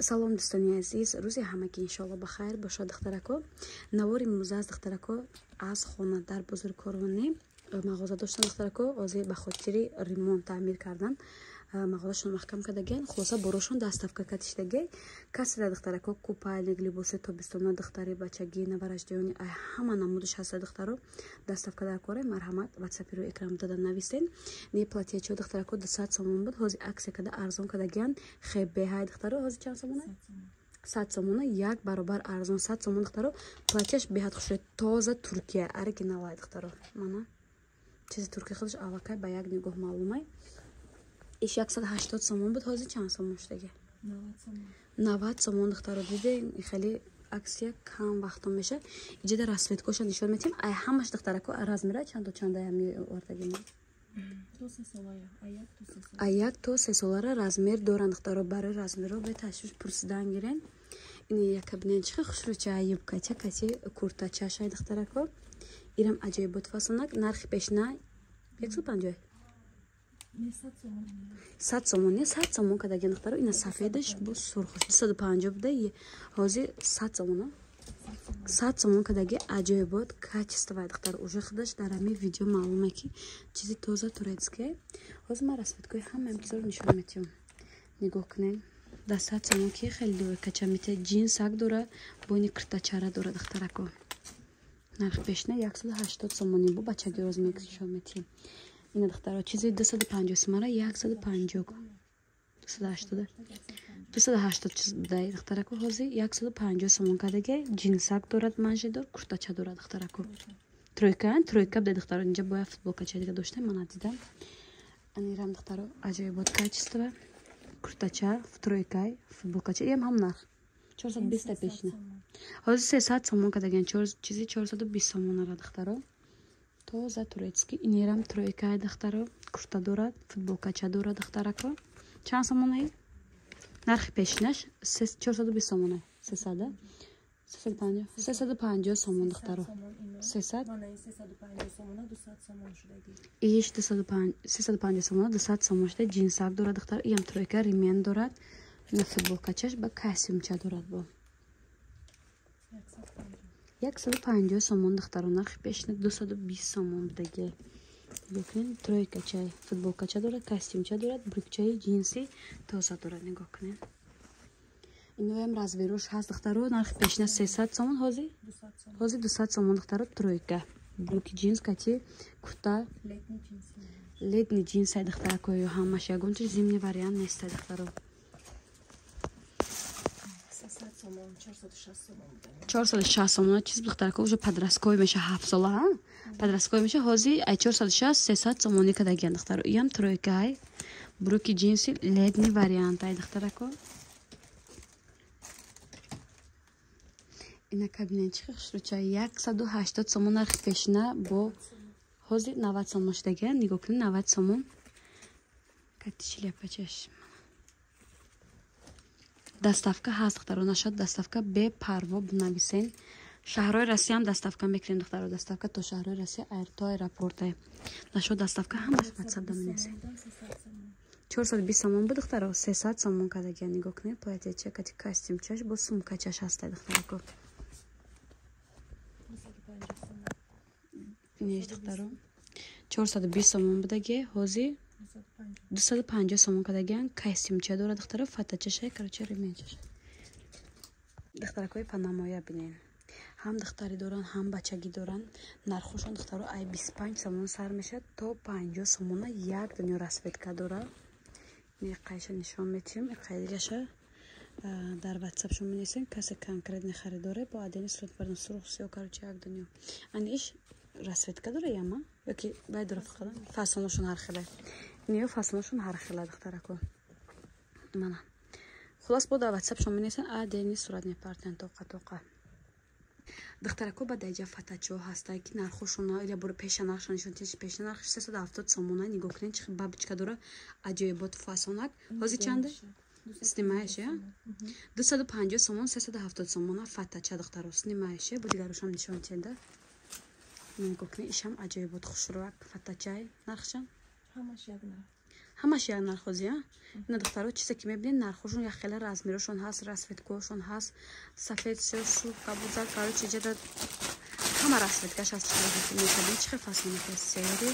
Салом, дӯстони азиз, рӯзи ҳамагӣ иншоалло ба хайр бошад, духтарако. Навори имрӯза аз духтарако аз хона дар бозори Корвонӣ мағоза доштан, духтарако. Ҳозир ба хотири ремонт, таъмир кардан мағозашон маҳкам кардагиан. Хулоса, борошон доставка катишдагиай. Каседа, духтарако, купальник, либоси тобистона, духтари, бачагӣ, новорождённый, ай ҳама намудаш ҳаста, духтаро. Доставка дар кора, марҳамат, ватсапи рӯи экран дада нависен. Не, платьячо, духтарако, 200 сомон буд, ҳозир акция када арзон кардагиан. Хебеҳай, духтаро, ҳозир чанд сомона? 100 сомона, як баробар арзон, 100 сомон, духтаро. Платьяш беҳад хушрӯй, тоза Туркия, оригиналай, духтаро. Мана, чизи туркия худаш аллакай ба як нигоҳ маълумай. Иш 180 сомон буд, ҳозир чанд сомон шудаги? 90 сомон, духтаро. Диде, хеле акция кам вақтон меша. Иҷода расцветкоша нишон метиҳем. Ай ҳамаш, духтарако, размера чанд то чандаям овардаги? А 1 то 3 солара размер доранд, духтаро. Барои размеро беташвиш пурсидан гирен. Ин яка бинен, чихе хушрӯча, юбкача кати куртачашай, духтарако. Ирам аҷоибот фасонак. Нархи пешна 150, 100 сомон, не, 100 сомон кадаген, духтаро. Ина сафедаш бо сурхош 250 буда, ҳозир 100 сомона, 100 сомон кадаги. Аҷоибот качество, духтар, уже худаш дар ҳамин видео маълуме, ки чизи тоза турецкие. Ҳозир ман расцветкои ҳамаи чизоро нишон метиҳам. Нигоҳ кунем, да 100 сомон ки хеле двойкача мете, ҷинсак дора, бо ини киртачара дора, духтарако. Нарх пешна 180 сомони. Бо бачаги роз нишон метиҳем. Ина, духтаро, чизи 250 сомара 150, 280, 280 чиз будай, духтарако, ҳозир 150 сомон кардаги. Ҷинсак дорад, манжедор, куртача дорад, духтарако. Тройка, тройка будай, духтаро. Инҷа бояд футболкача дига доштем, ман надидам. Анирам, духтаро, аҷоибот качество, куртача тройкай, футболкача. Иам ҳам нарх 420 пешина, ҳозир 300 сомон кардагиан. Чизи 420 сомонара, духтаро, тоза турецкий. Инерам тройкай, духтаро, курта дорад, футболкача дорад, духтарако. Чанд сомонаи? Нархи пешинаш 420 сомона, 300, 350, 350 сомон, духтаро, 300. Иш 350 сомона, 200 сомон шуда. Ҷинсак дорад, духтаро, иам тройка, ремень дорад. Ина футболкачаш ба костюмча дорад, бо 150 сомон, духтаро. Нархи пешина 220 сомон будаги. Нигоҳ кунед, тройкача, футболкача дорад, костюмча дорад, брюкчаи ҷинси тоза дорад. Нигоҳ кунед, иноям размерош ҳаст, духтаро. Нархи пешина 300 сомон, ҳозир 200 сомон, духтаро. Тройка, брюки ҷинс кати курта, летний ҷинсай, духтаракою, ҳамаш, ягон чиз зимний вариант нестай, духтаро. 460 сомона чиз, духтарако, уже подростковый меша, 7 сола подростковый меша. Ҳозир ай 460 300 сомонӣ кардагиан, духтаро. Иам тройкай, брюки ҷинси, летний вариант ай, духтарако. Ина кабинет чи хушрӯча, 180 сомон нархи пешина, бо ҳозир 90 сомон шудагиан. Нигоҳ кунед, 90 сомон кати шляпачаш. Доставка ҳаст, духтаро. Нашад доставка, бепарво бинависен. Шаҳрҳои Россияам доставка мекунем, духтаро. Доставка то шаҳрҳои Россия, то аэропорта. Нашод доставка, ҳамаш ватсап да менависен. 420 сомон буд, духтаро, 300 сомон кардагия. Нигоҳ кунед, платьяча кати костюмчаш, бо сумкачаш ҳаста, духтарако. Инеш, духтаро, 420 сомон будаги, ҳозир 250 сомон кардагиан. Костюмча дорад, духтаро, фатачашай, короче, ременчаш. Духтаракои, панамоя бинен, ҳам духтарӣ доранд, ҳам бачагӣ доранд. Нархошон, духтаро, ай 25 сомон сар мешавад то 50 сомона. Як дунё расцветка дорад. Қайша нишон метиҳем, қайдигаша дар ватсап шумо менависем. Касе конкретный харидоре, бо отдельный сурат бардам. Сурх, сиё, короче, як дунё. Ани иш расцветка дора яма ёки бай дора, фақат фасоношон ҳар хеле. Иниё фасоношон ҳар хеле, духтарако. Мана, хулас, бо дар ватсап шумо менависем, отдельный сурат мепартем тоқа тоқа, духтарако. Ба даҷа фатачо ҳаста, ки нархошона ила буро пеша нархшон нишон тиш. Пеша нархш 370 сомона. Нигоҳ кунед, чи бабочка дора, аҷоибот фасонак. Ҳозир чанде? Снимаешь, я 250 сомон, 370 сомона фатача, духтаро, снимаешь. Бо дигарошам нишон тиҳда. Нигоҳ кунед, ишам аҷоибот хушрӯак фатачай. Нархшам? Ҳамаш як нарх. Ҳамаш як нархози, а? Ина духтаро, чизе ки мебинед, нархошон як хеле, размерошон ҳаст, расцветкошон ҳаст, сафед, сиёҳ, сурх, кабуд, зард, короче, ҷада ҳама расцветкаш ҳаст. Чизе чи хел фасонака сери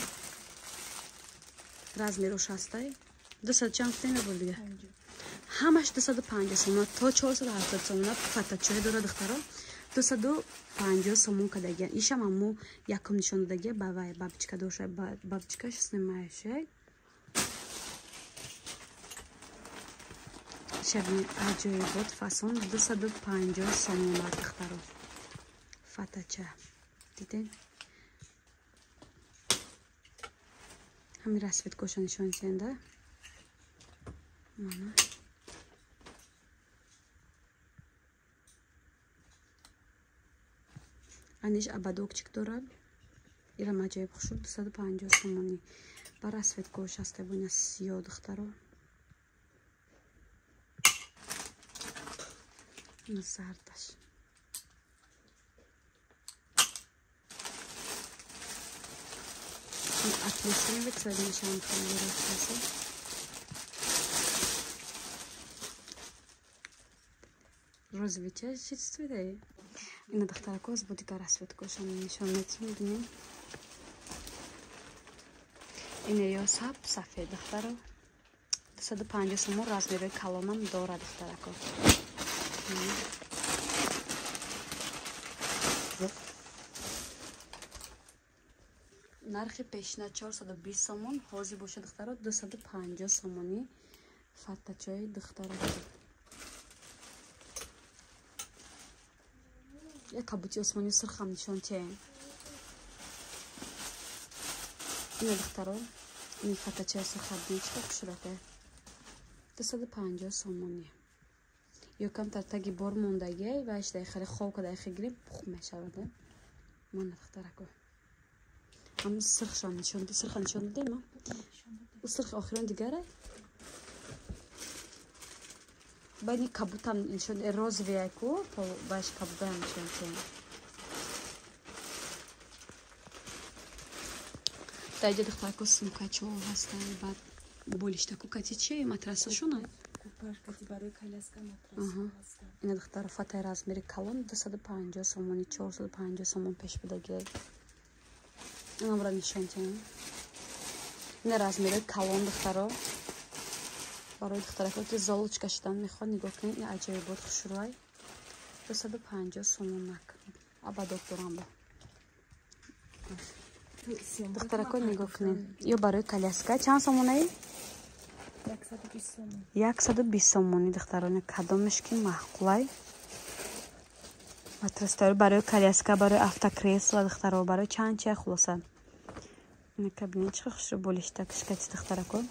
размерош ҳастай. 200 чанд гуфтем бор дига? Ҳамаш 250 сомона то 470 сомона фатачои дора, духтаро. 250 сомон кадагия. Ишам аму якум нишон додагия, ба вай бабочка доша, бабочкаш снимаеше. Шаби аҷоибот фасон 250 сомона, духтаро. Фатача. Диден? Ҳамин расцветкоша нишон да? Мана. Аниш ободокчик дорад. Ирам аҷоиб хушуд, 250 сомонӣ. Ба расцветкош ҳаста, буна сиёҳ, духтаро. Зардаш. Апельсиновый цвет нишон хеле. Розовый чай чӣ цвете? Ина духтаракоз бо дигар расцветкошон нишон метиҳем, бинем. Ина ё саб, сафед, духтаро. 250 сомон, размерои калонам дорад, духтарако. Нархи пешина 420 сомон, ҳозир боша, духтаро, 250 сомонӣ фаттачои духтарако. Як кабути осмони сурхам нишон тиҳем. Ина духтаро, ин фатачаи сурха бинед, чӣ хушрӯяте. 250 сомонӣ. Ё камтар таги бор мондагиай ва ишдаи хеле хов када ихе гирем, пух мешавад. Мана, духтарако. Ҳамн сирхшам нишон, сирха нишон додем, а? У сирхи охирон дигарай? Баъд кабутам нишон, розовый ку, баш кабутам нишон тиҳем. Дар иҷа, духтарако, сумкачо ҳастанд, баъд болиштаку кати чи матрасашона? Ина, духтаро, фатаи размери калон 250 сомони, 450 сомон пеш будагиай. Инамро нишон тиҳем. Ина размери калон, духтаро. Барои духтарако ки золочка шудан мехоҳад, нигоҳ кунед, ин аҷоибот хушрӯай. 250 сомонак. Ободок дорам бо. Духтарако, нигоҳ кунед. Ё барои коляска чанд сомонаи? 120 сомон. 120 сомонӣ, духтароне, кадомеш ки маъқулай. Матрастари барои коляска, барои автокресло, духтаро, барои чанд чия хулоса. Ина кабинет чӣ хушрӯ болишта кишкати, духтарако.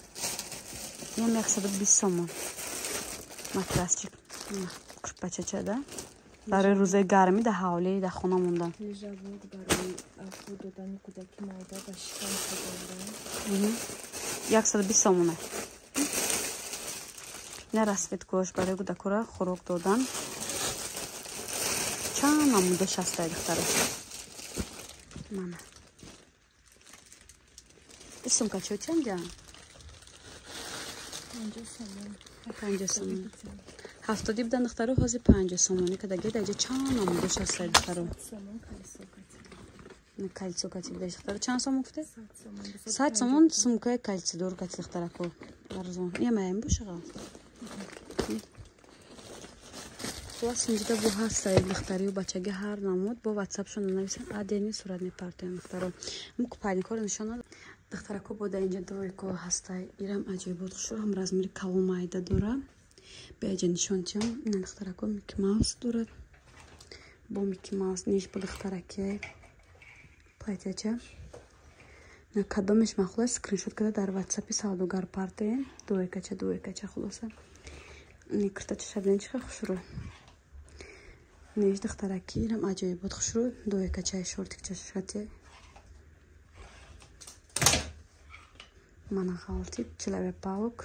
Инам 120 сомон. Матрасчик. Курпачача да? Барои рӯзои гармӣ дар ҳавлӣ, дар хона мондан. Лежабок барои афрод додани кӯдаки майда ба шикам хобондан. 120 сомона. Ина расцветкош барои кӯдакора хӯрок додан. Чанд намудаш ҳастай, духтаро. Мана. Ин сумкачо чанд ҷа? 50 сомон. 50 сомон. 70 будан, духтаро, ҳозир 50 сомонӣ кадаги. Дар иҷа чанд намудаш ҳастай, духтаро. Сомон калисо кати. Кальцо кати будаш, духтаро. Чанд сомон гуфте? 100 сомон. 100 сомон сумкаи кальцидор кати, духтарако. Арзон. Ия маям бошаға. Хулас, инҷида бо ҳастай духтарию бачаги ҳар намуд, бо ватсапшон нависан, адени сурат мепартоем, духтаро. Мо купальникҳоро нишон надод. Духтарако, бо дар инҷа двойко ҳастай. Ирам аҷоибот хушрӯ, ҳам размери калон, майда дора. Беаҷа нишон тиҳам. Ина, духтарако, Микки Маус дорад. Бо Микки Маус ниш бо духтараки платьяча. На кадомеш маъқул аст, скриншот карда дар ватсапи савдогар партоем. Двойкача, двойкача хулоса. Ни куртачаша бинед, чӣ хел хушрӯ. Неш духтараки, ирам аҷоибот хушрӯ, двойкачаи шортикчашати. Мана ғалтид Человек-паук.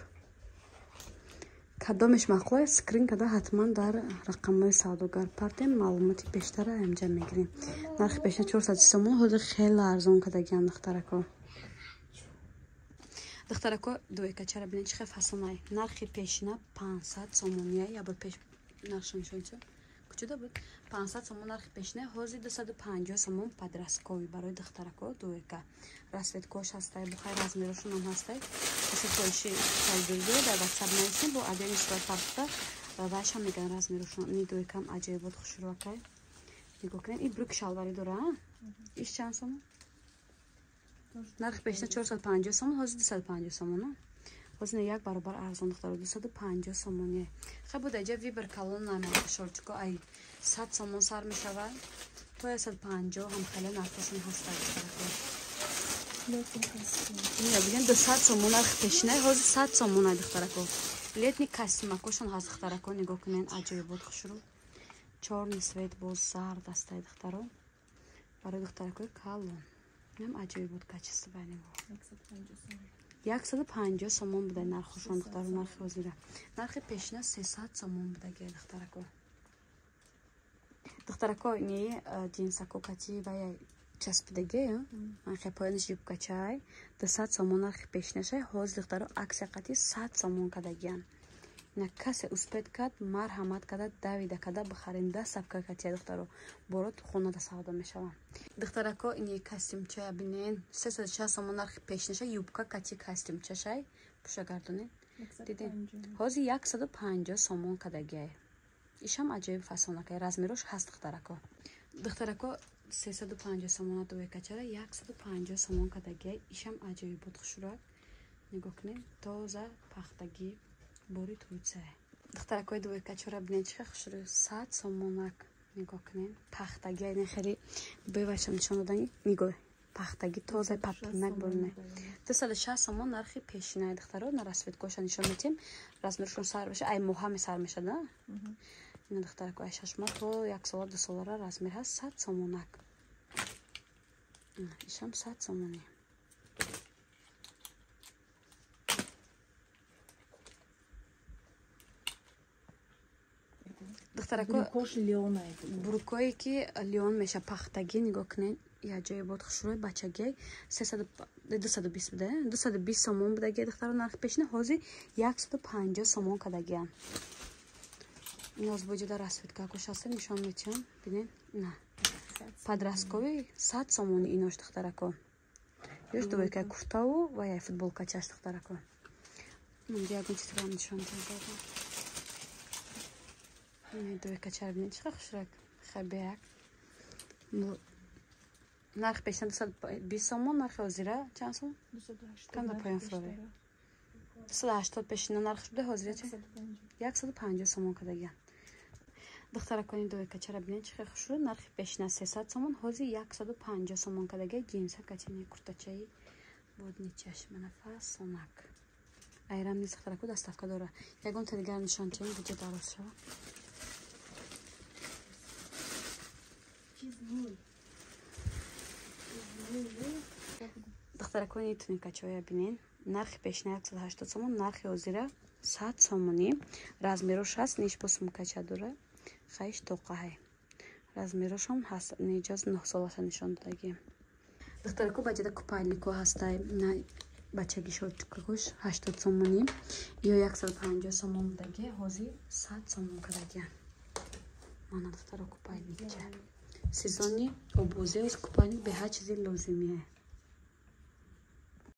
Кадомеш маъқул аст, скрин карда ҳатман дар рақамҳои савдогар партем, маълумоти бештара инҷа мегирем. Нархи пешина 400 сомон, ҳозир хеле арзон кардагиам, духтарако. Духтарако дуекачара бинед чӣ хел фасонай. Нархи пешина 500 сомония, я бор пеш нархшо нишон чӣ? Куҷода буд? 500 сомон нархи пешина, ҳозир 250 сомон подростковый барои духтарако дуека. Расцветкош ҳастай, бухай размерошон ҳам ҳастай. Касе хоҳиши харидорӣ дар WhatsApp нависем, бо адени сурат партофта вайшам меган размерошон. Ни дуекам аҷоибот хушрӯакай. Нигоҳ кунед, ин брюк шалварӣ дора, иш чанд сомон? Нархи пешина 450 сомон, ҳозир 250 сомон. Ҳозир як баробар арзон духтаро 250 сомоне. Хай буда иҷа вибр калон намеда шорчико ай 100 сомон сар мешавад то 150 ҳам хеле нархошон ҳаста духтарако. Ина бигем 200 сомон нархи пешина, ҳозир 100 сомон ай духтарако. Летний костюмакошон ҳаст духтарако, нигоҳ кунед аҷоибот хушрӯ. Чёрный цвет боз зард астай духтаро. Барои духтаракои калон. Инам аҷоибот качество нигоҳ. 150 сомон буда нархошон духтаро, нархи ҳозира. Нархи пешина 300 сомон будаги духтарако. Духтарако ини ҷинсако кати ва часпидаги, хе поянаш юбкачай 200 сомон нархи пешинашай, ҳозир духтаро аксия қати 100 сомон кадагиян. Ина касе успед кард, марҳамат када, давида када бихарен, доставка катия духтаро, борот хонада савдо мешаванд. Духтарако ини костюмчая бинен, 360 сомон нархи пешинаша, юбка кати костюмчашай, пуша гардонед. Диден? Ҳозир 150 сомон кадагиай. Ишам аҷоиб фасонакай, размерош ҳаст духтарако. Духтарако 350 сомона дуекачара 150 сомон кадагиай, ишам аҷоибот хушрӯак. Нигоҳ кунед, тоза пахтагӣ бори Турция. Духтаракои дуекачора бинед чӣ хушрӯ, 100 сомонак. Нигоҳ кунед, пахтагӣ, ин хеле бевайшам нишон додани. Нигоҳ, пахтагӣ тоза папинак бурне. 260 сомон нархи пешинаи духтаро, на расцветкоша нишон медиҳем. Размершон сар меша, ай моҳами сар мешад, на? Ина духтарако ай 6 моҳ то 1 сола, 2 солара размер ҳаст, 100 сомонак. Ишам 100 сомони. Духтарако брюкое ки леон меша пахтагӣ, нигоҳ кунед, як ҷое бод хушрӯи бачагӣ 220 буда, 220 сомон будаги духтаро нархи пешина, ҳозир 150 сомон кадагиян. Ин ҳозир боҷода расцветкакош ҳаста нишон медиҳам, бинед, на подростковый 100 сомони инош духтарако. Ёш двойка куртаву ва як футболкачаш духтарако. Инҷа ягон чизро нишон додам. Двойкачара бинед чӣ хушрак, хабеак. Нархи пешина 220 сомон, нархи ҳозира чанд сом? Кам да поён фурӯре. 280 пешина нархш буда, ҳозира чи? 150 сомон кадагиян. Духтаракони двойкачара бинед чӣ хушрӯ, нархи пешина 300 сомон, ҳозир 150 сомон кадагия, ҷинса катини куртачаи бодничаш мана фасонак. Айрам низ духтарако доставка дора. Ягон та дигар нишон чем, видео дароз шава. Духтаракони туникачоя бинен, нархи пешина 180 сомон, нархи ҳозира 100 сомонӣ. Размерош ҳаст, ниш бо сумкача дора, хаиш тоқаҳай. Размерошам ҳаст, неҷоз 9 солаша нишон додагӣ. Духтарако баҷада купальнико ҳастай, бачаги шортикакош 80 сомонӣ ё 150 сомон будагӣ, ҳозир 100 сомон кадагиян. Мана духтаро купальникча. Сезони обозӣ купальник беҳад чизи лозимие.